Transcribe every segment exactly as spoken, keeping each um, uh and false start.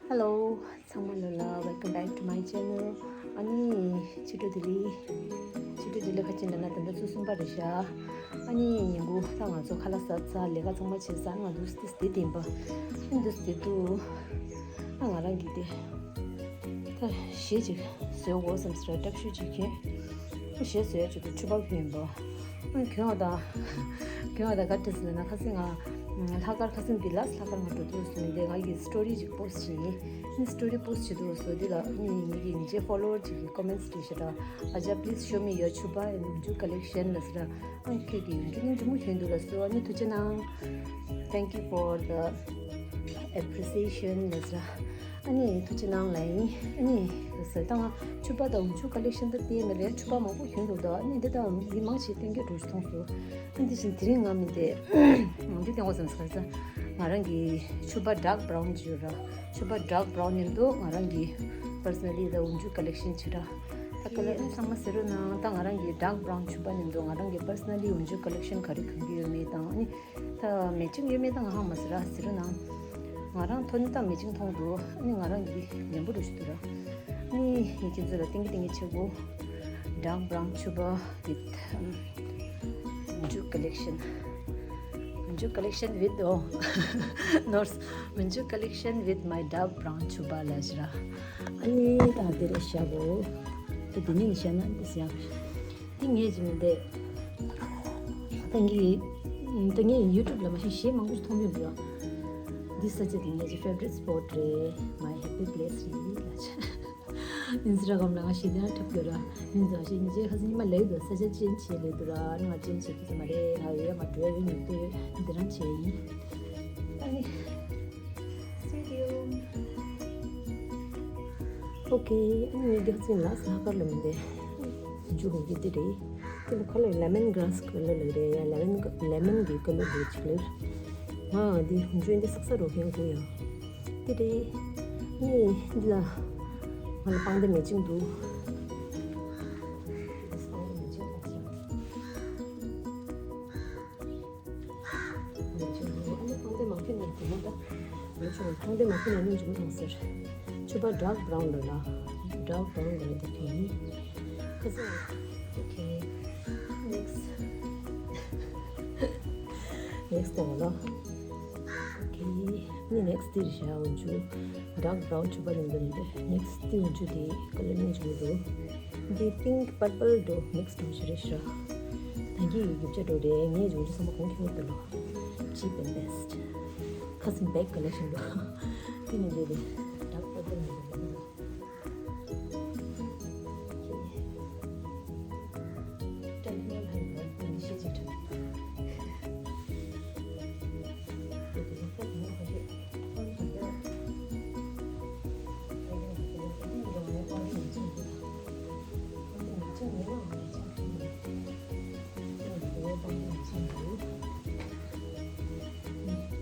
Hello, ཚང་མ་ལོ་ལ། Welcome back to my channel. ཨ་ནི་ཕྱི་དྲོ་བདེ་ལེགས། ཕྱི་དྲོ་བདེ་ལེགས། ཁ་ཅིག་ལ་ན་ད་ལྟ་ཚོད་གསུམ་པ་རེད་ཤག་ཨ་ནི་ཉིན་གུང་ད་ང་ཚོ་ཁ་ལག་ཟ་ཚར། ལས་ཀ་ཚང་མ་བྱས་ཚར། ང་འདུག་སེ་བསྡད་པ། ཨ་འདུག་སེ་བསྡད་དུས་ཨ་ང་རང་གིས་དེ་ད་གཞས་ཅིག་བཟོས་དགོས་བསམ་ཟེར་འཁྲབ་ཤུགས་ཅིག་གྱོན། ཨ་གཞས་བཟོ་ཡ་ཆེད་དུ་ཕྱུ་པ་གྱོན་པ། ཨ་གྱོན་པ་དང་གྱོན་པ་དང་ག་འདྲ་ཟེར་ན། ཁ་སང་ང་ལྷག་དཀར། ཁ་སང་འདི་ལ་ལྷག་དཀར་ང་འགྲོ་དུས་སུ་འདི་ང་གི་སི་ཊོ་རི་ཅིག་པོ་སི་ཊི་བྱས་ཡིན། ཨ་ནི་སི་ཊོ་རི་པོ་སི་ཊི་བྱེད་དུས་སུ་འདི་ལ་ཨ་ནི་ངེད་ཀྱི་ངེད་ཀྱི་ཕོ་ལོ་ཝར་ཅིག་གིས་ཀོ་མེན་ཊི་བྲིས་ཤག་ད། Aja, please show me your Chuba and Unju collection ལ་ཟེར། ཨ་ཁྱོད་ཀྱི་ཡོན་ཏན་ནི་ཇི་མོ་གྱོན་འདུག་ལ་སོ། ཨ་ནི་ཐུགས་རྗེ་གནང་། Thank you for the appreciation ལ་ཟེར། ཨ་ནི་ཐུགས་རྗེ་གནང་ལ་ཡིན། ཨ་ནི་ཟེར་ད་ང་ཕྱུ་པ་དང་འུ་ཆུ་ཀ་ལེག་ཤན་ད་བལྟས་མེད་རེད། ཕྱུ་པ་མང་པོ་གྱོན་འདུག་ད་ཨ་ནི་འདི་དང་འདི་མང་ཆེ་གཏན་འཁེལ་འགྲོ་ཞིག་མཐོང་སོང་། ཨ་འདི་བཞིན་དེ་རིང་ང་མི་འདི་འདི་བསྟན་འོག་ཙམ་ཟེར་ས། ང་རང་གི་ཕྱུ་པ་ཌརྐ་བྷ་རའུན་ཅིག་ཡོད་ར། ཕྱུ་པ་ཌརྐ་བྷ་རའུན་ཡིན་འདུག་ང་རང་གི་པར་སོ་ནལ་ལི་ད་འུ་ཆུ་ཀ་ལེག་ཤན་བྱེད་ར། ད་ཀ་ལར་ཚང་མ་ཟེར་རོ་ན། ད་ང་རང་གི་ཌརྐ་བྷ་རའུན་ཕྱུ་པ་ནི་འདུག་ང་རང་གི་པར་སོ་ནལ་ལི་འུ་ཆུ་ཀ་ལེག་ཤན་ག་རེ་གྱོན་གྱི་ཡོད་མེད་དང་། ཨ་ནི་ད་མེ་ཆིང་ཡོད་མེད་ད་ང་ཧ་མ་ཟེར་ར། ཟེར་རོ་ན། ང་རང་ཐོ་ནི་ད་མེ་ཆིང་མཐོང་འདུག་ཨ་ནི་ང་རང་གི་ལེན་པོ་རུ་ཞིག་འདུག་ར། ཨ་ནི་ངས་ཁྱེད་ཚོ་ལ་ཏིང་གི་ཏིང་གི་ཆེ་གོ། ཌརྐ་བྷ་རའུན་ཕྱུ་པ་with འུ་ཆུ་ཀ་ལེག་ཤན། འུ་ཆུ་ཀ་ལེག་ཤན་with, oh, North འུ་ཆུ་ཀ་ལེག་ཤན་with my ཌརྐ་བྷ་རའུན་ཕྱུ་པ་ལ་ཞིག་ར། ཨ་ནི་ད་འདི་རེད་ཤག་གོ། ད་འདི་ནས་བཤད་ན་འདི་ཡང་འདི་ངས་ཅི་མི་འདི། ད་ངས་ད་ངས་ཡུ་ཊུབ་ལ་མ་གཞི་གཞས་མང་པོ་ཞིག་མཐོང་གི་འདུག་འདི་ས་ཆ་འདི་ངའི་ཕེ་ཝ་རི་ཊི་སི་པོ་ཊི་རེད། My happy place རེད་ལ་ཆ། ཨིན་སི་ཊ་གྷ་རམ་ལ་ང་གཞས་འདི་ཡང་འཁྲབ་དགོས་ར། ཨིན་ཙང་གཞས་ངས་ཁ་སང་ཉི་མ་ལེགས་འདུག་ས་ཆ་ཅན་བྱས་ལེགས་འདུག་ར། ང་ཅན་བྱས་འདུག་ས་མ་རེད། ང་ཡོད་ཡ་མ་འགྲོ་ཡ་ཡོད་མི་འདུག་འདི་རང་བྱས་ཡིན། ཨ་ནི། Stay tuned. Okay, ཨ་ནི་ངས་རྒྱག་ཚིག་ལ་ས་ཀར་ལ་མི་འདི་འཇུག་མི་འདི་རེད། དེ་ལ་ཁོ་ལ་ལེ་མོན་གྷ་ར་སི་ཀ་ལར་ལ་རེད་ཡ། ལེ་མོན་ལེ་མོན་གི་ཀ་ལར་རེད་ཅིག་ལེར། ང་འདི་འཇུག་འདི་སག་ས་རོ་ཁན་གོ་ཡ། འདི་རེད། ཨ་ནི་འདི་ལ་ང་ལ་པང་གདན་མེ་ཆིང་འདུག་འདི་སང་མེ་ཆིང་འདུག་ས། ཨ་ནི་ཕང་དེ་མ་ཁྱོད་ནས་དེ་མོ་ད། ཡོད་ཆུང་ཕང་དེ་མ་ཁྱོད་ནས་ནུ་འཇུག་མཐོང་ཟེར། ཕྱུ་པ་ཌརྐ་བྷ་རའུན་ལ་ལ། ཌརྐ་བྷ་རའུན་ལ་འདི་ཁྱོད་ཡིན། ཁ་སང་། Okay. Next. Next དང་ལ། Okay. ནི་next དེ་རེད་ཤག་འུ་ཆུ་ཌརྐ་བྷ་རའུན་ཕྱུ་པ་ནི་འདི་རེད། Next དེ་འུ་ཆུ་དེ་ཀ་ལར་ནི་འཇུག་འདུག་འདི་pink purple འགྲོ་mix འགྲོ་ཞིག་རེད་ཤག་ད་གིན་རྒྱུ་ཆ་འགྲོ་རེད། ངས་འཇུག་འདི་ཚང་མ་གོང་ཁེ་བོ་འདུག་ལོ། Cheap and best. Custom bag collection འགྲོ། དེ་ནི་འདི་རེད། dark purple ནི་འདི་རེད།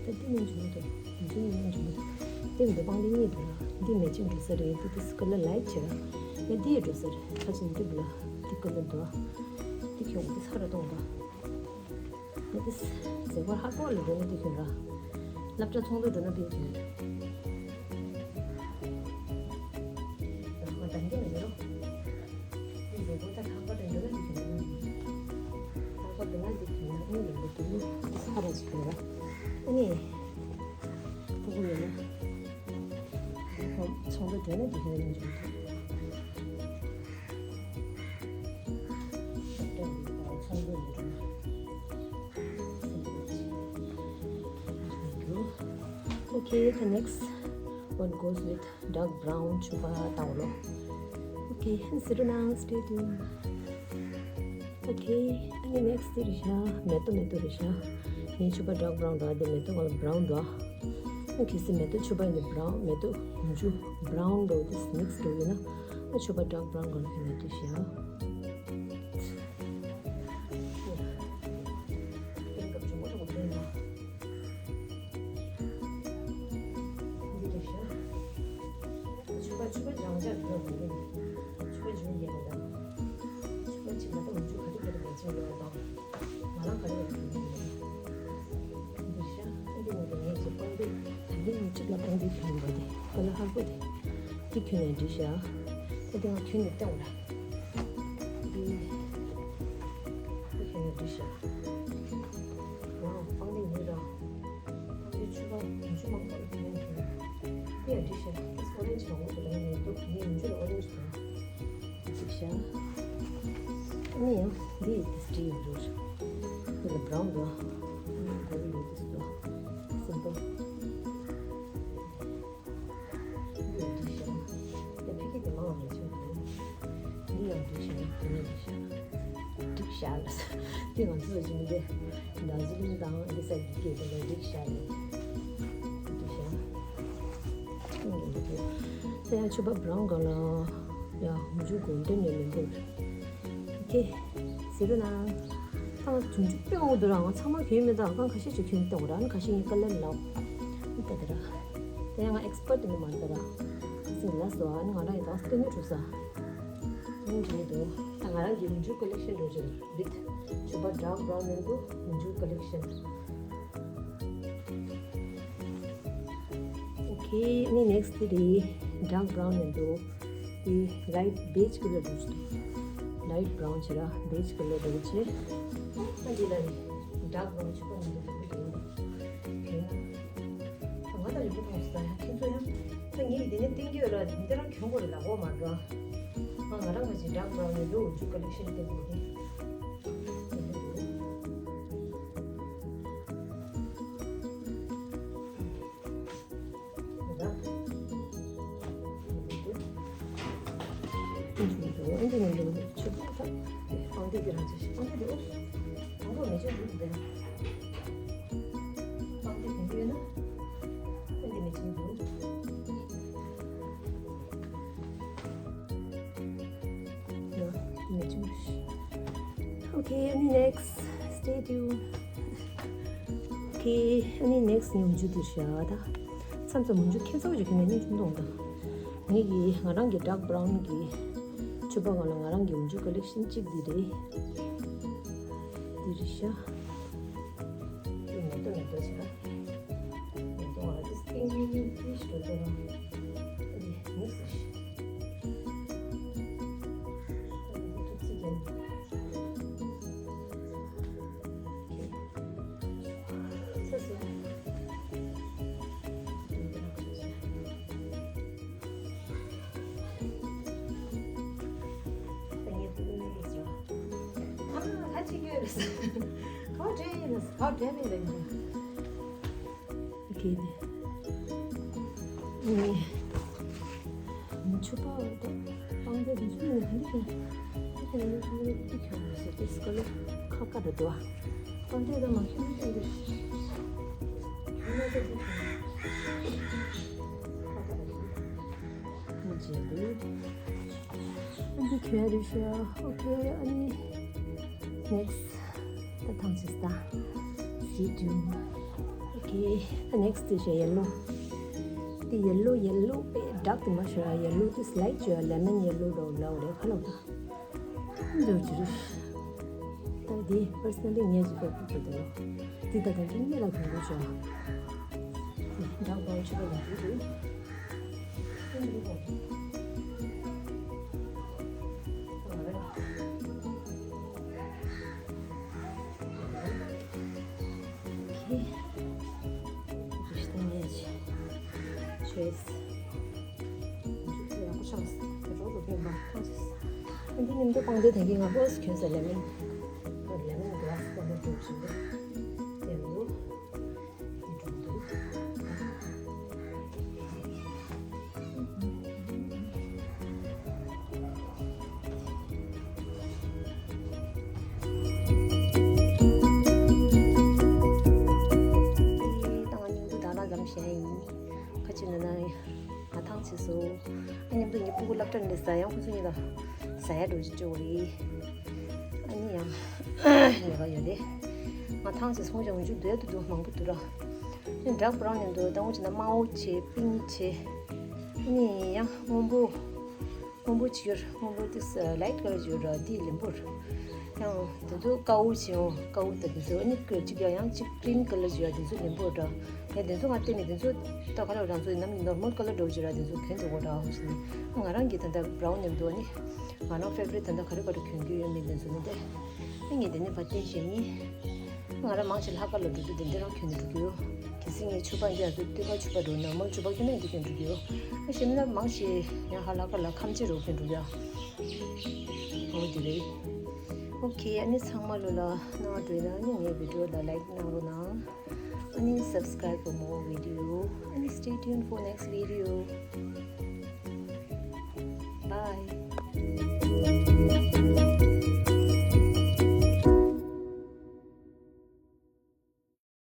ད་འདི་ནས་འཇུག་མི་འདུག་འདི་ནས་འཇུག་མི་འདུག་འདི་མི་འདུག་པང་འདི་གཉིས་འདུག་ལ། འདི་མེ་ཆིང་འགྲོ་ས་རེད། འདི་འདི་ཀ་ལར་ལའིཊ་བྱེད་ར། ཡ་འདི་ཡི་འགྲོ་ས་རེད། ཁ་ཅིག་འདི་འདུག་ལ། འདི་ཀ་ལར་འདུག་འདི་ཁྱོད་འདི་ས་ར་གཏོང་འདུག་འདི་ཟེ་གོ་ཧར་པོ་ལ་འགྲོ་ན་འདི་ཁྱོད་ར། སློབ་གྲྭ་ཚོགས་འདུ་འགྲོ་ན་འདི་ཁྱོད་ར། ང་ད་འདི་ལ་ཡོད། འདི་ཟེ་གོ་ད་ལྷག་པར་དུ་འགྲོ་ན་འདི་ཁྱོད་ར། ལྷག་པར་དུ་ང་འདི་ཁྱོད་ར། ཨ་ནི་ལམ་བུ་དུ་ས་ར་ཅིག་ཁྱོད་ར། ཨ་ནི། ཕྲུ་གུ་ཡོད་ན། ཚོགས་འདུ་དེ་ནས་དེ་ནས་འཇུག་ཐུབ། ཚོགས་འདུ་ཡོད་ན། Okay, the next one goes with dark brown ཕྱུ་པ་དང་ལོ། Okay, sit down, stay tuned. Okay, ཨ་ནི་next དེ་རེད་ཤག་མེ་ཏོག་མེ་ཏོག་རེད་ཤག་ངའི་ཕྱུ་པ་dark brown འདུག་དེ་མེ་ཏོག་ང་ལ་brown འདུག་ཨ་གལ་སྲིད་མེ་ཏོག་ཕྱུ་པ་ཡིན་ན་brown མེ་ཏོག་འཇུ་brown འདུག་དེ་mix འགྲོ་ཡོད་ན་ཨ་ཕྱུ་པ་dark brown གང་ལ་ཡིན་ན་འདུག་ཤག་འདི་རེད་ཤག་ཕྱུ་པ་ཕྱུ་པ་རང་འཇགས་འགྲོ་མི་རེད། ཕྱུ་པ་འཇུ་ཡས་མེད་ད། ཕྱུ་པ་གཅིག་མ་གཏོགས་འཇུ་ག་རེ་ག་རེ་མེད་ཅིག་ལོ་དང་། ང་རང་ག་རེ་ཡང་གྱོན་གྱི་མེད། འདི་རེད་ཤག་འདི་ནི་ངས་ཀྱི་པང་གདན། ད་གིན་ངས་གཅིག་ལ་པང་གདན་གྱོན་པ་དེ། ཀ་ལ་ཧར་པོ་དེ། དེ་གྱོན་ནས་འགྲིག་ཤག་ད་དེ་ང་གྱོན་ནས་བལྟས་འོང་ར། དེ་དེ་གྱོན་ནས་འགྲིག་ཤག་ང་པང་གདན་ཉོས་ར། པང་གདན་ཕྱུ་པ་ཉི་ཤུ་མང་པོ་ལ་གྱོན་ནས་འགྲིག་དེ་ཡང་འགྲིག་ཤག་ཨོ་རེན་ཇི་མང་པོ་དེ་ལ་ཡང་མི་འདུག་ངས་ཉི་ཤུ་ལ་ཨོ་རེན་ཇི་དང་། འགྲིག་ཤག་ཨ་ནི་ཡང་འདི་ཡི་ཏིས་འདྲི་ཡོང་འདུག་འདི་ལ་བྷ་རའུན་འདུག་ཨ་ནི་གོ་ཡི་ཡོད་ཏིས་འདུག་སིམ་པལ། འདི་ཡང་འགྲིག་ཤག་ད་ཕི་ཀི་དེ་མང་བ་མ་བྱུང་འདུག་འདི་ཡང་འགྲིག་ཤག་འདི་ཡང་འགྲིག་ཤག་འགྲིག་ཤག་ལ་ས་འདི་ང་ཚོ་ལ་བྱུང་སྟེ་ཌར་ཇི་ལིང་དང་འདི་ས་གི་སྐད་དེ་ལ་འགྲིག་ཤག་ལ་འགྲིག་ཤག་ད་ཡང་ཕྱུ་པ་བྷ་རའུན་གང་ལ། ཡ། འུ་ཅུ་གོང་དེ་ནས་ལེན་དགོས། ཨོ་ཁེ། ཟེར་བས་ན། ད་འུ་ཅུ་དཔེ་འོང་འདུག་ར། ང་ཚང་མ་གྱོན་མེད་ད། ཁ་ཤས་ཅིག་གྱོན་བཏང་ར། ཁ་ཤས་ཡིན་ཀ་ལར་ལའོ། ད་དེ་ར། ད་ཡང་ང་ཨེག་སི་པར་ཊི་དེ་མི་མ་རེད་ད་ར། ཁ་སང་ལ་སོ་ཨ་ནི་ང་རང་ཡི་ད་སྟོན་ནི་འགྲོ་ས། ཡིན་གྱི་མི་འདུག་ད་ང་རང་གི་འུ་ཅུ་ཀོ་ལེག་ཤན་འགྲོ་ཅིག་རེད། ཕྱུ་པ་ཌརྐ་བྷ་རའུན་ནས་འདུག་འུ་ཅུ་ཀོ་ལེག་ཤན། ཨོ་ཁེ། ཨ་ནི་ནེག་སི་ཊི་དེ་རེད། ཌརྐ་བྷ་རའུན་ནས་འདུག་དེ་ལའིཊ་བེཇ་ཀ་ལར་འདུག་ལའིཊ་བྷ་རའུན་བྱས་ར་བེཇ་ཀ་ལར་འདུག་བྱས། ཨ་འདི་ལ་རེད། ཌརྐ་བྷ་རའུན་ཕྱུ་པ་ནས་འདུག་འདུག་ང་ད་ལུས་པོ་ཐོག་ས་ཡ་ཁྱེད་ཚོ་ཡང་ད་ངས་དེ་ནས་བསྟན་གྱི་ཡོད་ར། འདི་རང་གྱོན་དགོས་རེད་ལབ་དགོས་མ་འགྲོ། ང་ང་རང་ག་ཅིག་ཌརྐ་བྷ་རའུན་ནས་འདུག་འུ་ཅུ་ཀོ་ལེག་ཤན་བསྟན་དགོས་རེད། Okay, any next? Stay tuned. Okay, any next? ངས་འུ་ཅུ་འདིར་བཞག་ད། མཚམས་མཚམས་འུ་ཅུ་ཁྱད་མཚར་ཅིག་གི་ནས་ནི་ཅུང་མཐོང་ད། ངེད་ཀྱི་ང་རང་གི་ཌརྐ་བྷ་རའུན་གྱི་ཕྱུ་པ་སྒང་ལ་ང་རང་གི་འུ་ཅུ་ཀོ་ལེག་ཤན་གཅིག་འདི་རེད། འདིར་བཞག་འདི་མེ་ཏོག་མེ་ཏོག་ཅིག་ལ། མེ་ཏོག་ང་ལ་ཏིས་ཏིང་ཏིང་ཏིང་ཞིག་འགྲོ་ད། འདི་མིག་སི་ཞིག་ཕྱུ་པ་དང་པང་གདན་དེ་ཚོ་ནི་ཧ་ལས་ཀྱང་ཁ་ཁ་རེད་དོ། པང་གདན་དང་མ་ཁྱོད་ནི་ཁྱོད་ནི་ཁ་ཁ་རེད་དོ། ཨ་འདི་གྱོན་རེད་ཤག་ཨོ་ཁེ། ཨ་ནི་ནེག་སི་ཊི་ད་ཐང་ཆད་ད། Stay tuned. Okay, the next is yellow. འདི་ཡེ་ལོ་ཡེ་ལོ་དཔེ་ཌརྐ་དེ་མ་ཤོར་ཡེ་ལོ་དེ་སི་ལའིཊ་ཅོ་ལེ་མོན་ཡེ་ལོ་འདྲ་བོ་ལབ་རེད་ཁ་ལོ་ད། འདི་ཅི་རེད། ད་འདི་པར་སོ་ནལ་ལི་ངས་ཅིག་ཕེབ་ཕེབ་དེ་ལོ། འདི་ད་ད་འདི་གཉིས་ལ་གོན་དགོས་བྱུང་། འདི་འདྲ་པོ་ཕྱི་པ་ལ་འདི་རེད། འདི་འདི་པོ། ཨོ་ཁེ། རིས་ཏེ་ངས་ཅིག་ཅོའི་སི། འདི་ནི་འདི་པང་གདན་ད་གིན་ང་ཕོ་སི་གྱོན་ས་ལེ་མོན། ལེ་མོན་གྷ་ར་སི་ཀ་ལར་འགྲོ་བཞིན་པ་དེ་འདུག་འདི་འགྲོ་འདུག་ད་ང་སྙིང་པོ་ད་ལ་ཙམ་བཤད་ཡིན། ཁ་ཅིག་ན་ན་ཡིན། ང་ཐང་ཆད་སོང་། ཨ་མཉམ་དུ་ངའི་སྤུ་གུ་སློབ་གྲྭ་ནས་ཟ་ཡང་ཁོ་ཚོ་གཉིས་ལ་ཟ་ཡ་འགྲོ་ཅིག་སྤྲོད་དགོས་རེད། ཨ་ནི་ཡང་ཉེས་པ་ཡོད་རེད། ང་ཐང་ཆད་སོང་ཀྱང་འཇུ་འདོད་དུ་འདུག་མང་པོ་འདུག་ར། ཨ་ནི་ཌརྐ་བྷ་རའུན་ནས་འདུག་ད་འོ་ཅིག་ན་དམར་པོ་བྱས་པིང་ཀི་བྱས། ཨ་ནི་ཡང་སྔོན་པོ། སྔོན་པོ་ཅིག་ཡོད་ར། སྔོན་པོ་དེ་ལའིཊ་ཀ་ལར་ཅིག་ཡོད་ར། དེ་ལེན་པོ་ར། ཡང་དེ་ཚོ་དཀར་པོ་བྱས་ཡོང་། དཀར་པོ་དང་དེ་ཚོ་ཨ་ནི་ཀ་གཅིག་ཡང་ཡང་གཅིག་ཀྲིམ་ཀ་ལར་བྱས་ཡ་དེ་ཚོ་ལེན་པོ་འདྲ། ཡང་དེ་ཚོ་ང་བལྟས་ནས་དེ་ཚོ་ད་ག་ལ་རང་ཚོ་ཡིན་ནམ་ནོར་མལ་ཀ་ལར་འདྲ་བོ་བྱས་ར་དེ་ཚོ་གྱོན་འགྲོ་གོ་འདྲ་བོ་བྱས་ནས། ང་རང་གི་ད་ལྟ་བྷ་རའུན་ནེམ་དུ་ཨ་ནི་ང་རང་ཕེ་བ་རིཊ་ད་ལྟ་ག་རེ་ག་རེ་གྱོན་གྱི་ཡོད་མེད་དེ་ཚོ་ནི་དེ། ཨ་ངས་དེ་ནས་ཕར་བསྟན་བྱས་ནི། ང་རང་མང་ཆེ་ལྷག་དཀར་ལ་འགྲོ་དུས་དེ་འདྲ་རང་གྱོན་ནས་འགྲོ་གི་ཡོད། གལ་སྲིད་ངས་ཕྱུ་པ་འདི་ང་ཚོ་སྟོད་པ་ཕྱུ་པ་འགྲོ་ནོར་མལ་ཕྱུ་པ་གྱོན་ན་འདི་གྱོན་འགྲོ་གི་ཡོད། ཨ་གཞན་མི་ལ་མང་ཆེ་ཡང་ཧ་ལྷག་དཀར་ལ་ཁམ་ཆེ་རོ་གྱོན་འགྲོ་གི་ཡ། འོ་དེ་རེད། ཨོ་ཁེ། ཨ་ནི་ཚང་མ་ལོ་ལ་སྣང་བ་འགྲོ་ན་ཨ་ནི་ངའི་བི་ཌིའོ་ལ་ལའིཀ་གནང་རོགས་གནང་། ཨ་ནི་subscribe for more video. ཨ་ནི་stay tuned for next video.